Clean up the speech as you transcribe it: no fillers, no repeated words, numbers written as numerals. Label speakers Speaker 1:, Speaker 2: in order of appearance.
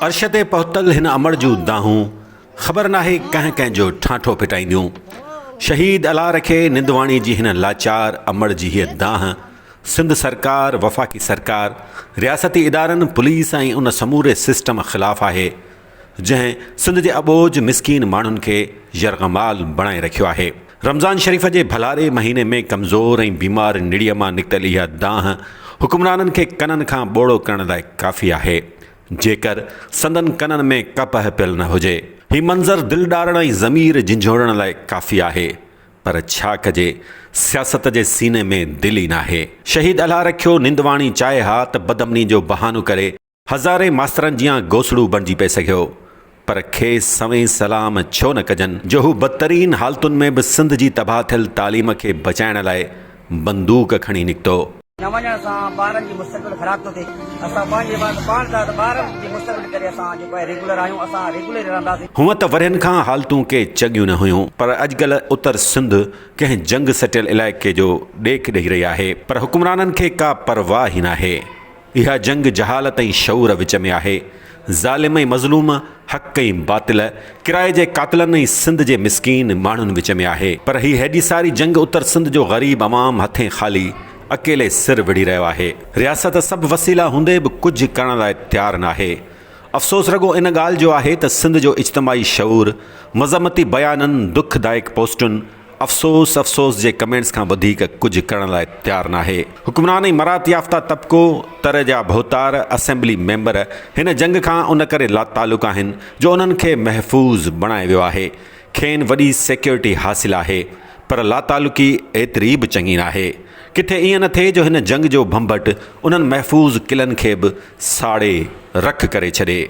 Speaker 1: عرش تي پهتل هن امڙ جون دانهون خبر ناهي ڪنهن ڪنهن جو ٺانٺو ڦٽائينديون. شهيد الله رکي نندواڻي جي هن لاچار امڙ جي هيء دانهن سنڌ سرڪار، وفاقي سرڪار، رياستي ادارن، پوليس ۽ ان سموري سسٽم خلاف آهي، جنهن سنڌ جي اٻوجهه مسڪين ماڻهن کي يرغمال بڻائي رکيو آهي. رمضان شريف جي ڀلاري مهيني ۾ ڪمزور ۽ بيمار نڙيء مان نڪتل اها دانهن حڪمرانن کي ڪنن کان ٻوڙو ڪرڻ لاء ڪافي آهي، جيڪر سندن ڪنن ۾ ڪپهه پيل نه هجي. هي منظر دل ڏارڻ ۽ ضمير جهنجهوڙڻ لاء ڪافي آهي، پر ڇا ڪجي، سياست جي سيني ۾ دل ئي ناهي. شهيد الهه رکيو نندواڻي چاهي ها ته بدامني جو بهانو ڪري هزارين ماسترن جيان گوسڙو بڻجي پئي سگهيو، پر کيس سوين سلام ڇو نه ڪجن جو هو بدترين حالتن ۾ به سنڌ جي تباهه ٿيل تعليم کي بچائڻ لاء بندوق کڻي نڪتو.
Speaker 2: نه وڃڻ سان ٻارن جي مستقبل خراب ٿو ٿئي اسان پنهنجي حفاظت پاڻ ٿا ته ٻارن جي مستقبل ڪري اسان جيڪو آهي ريگولر آهيون اسان ريگولر ئي رهنداسين.
Speaker 1: هونء ته ورهين کان حالتون ڪي چڱيون نه هيون، پر اڄڪلهه اتر سنڌ ڪنهن جنگ سٽيل علائقي جو ڏيک ڏئي رهي آهي، پر حڪمرانن کي ڪا پرواهه ئي ناهي. اها جنگ جهالت ۽ شعور وچ ۾ آهي. ظالم ۽ مظلوم، حق ۽ باطل، ڪرائي جي قاتلن ۽ سنڌ جي مسڪين ماڻهن وچ ۾ آهي. پر هي هيڏي ساري جنگ اتر سنڌ جو غريب عوام هٿين خالي اڪيلي سر وڙهي رهيو آهي. رياست سڀ وسيلا هوندي به ڪجهه ڪرڻ لاء تيار ناهي. افسوس رڳو ان ڳالهه جو آهي ته سنڌ جو اجتماعي شعور مذمتي بيانن، دکدائڪ پوسٽن، افسوس افسوس جي ڪمينٽس کان وڌيڪ ڪجهه ڪرڻ لاء تيار ناهي. حڪمران ۽ مراعت يافته طبقو، تر جا ڀوتار، اسيمبلي ميمبر هن جنگ کان ان ڪري لاتعلق آهن جو انهن کي محفوظ بڻايو ويو آهي، کين وڏي سيڪيورٽي حاصل آهي پر لاتعلقي ايتري به چڱي ناهي. ڪٿي ائين نه ٿئي جو هن جنگ جو ڀنڀٽ انهن محفوظ قلعن کي به ساڙي رک ڪري ڇڏي.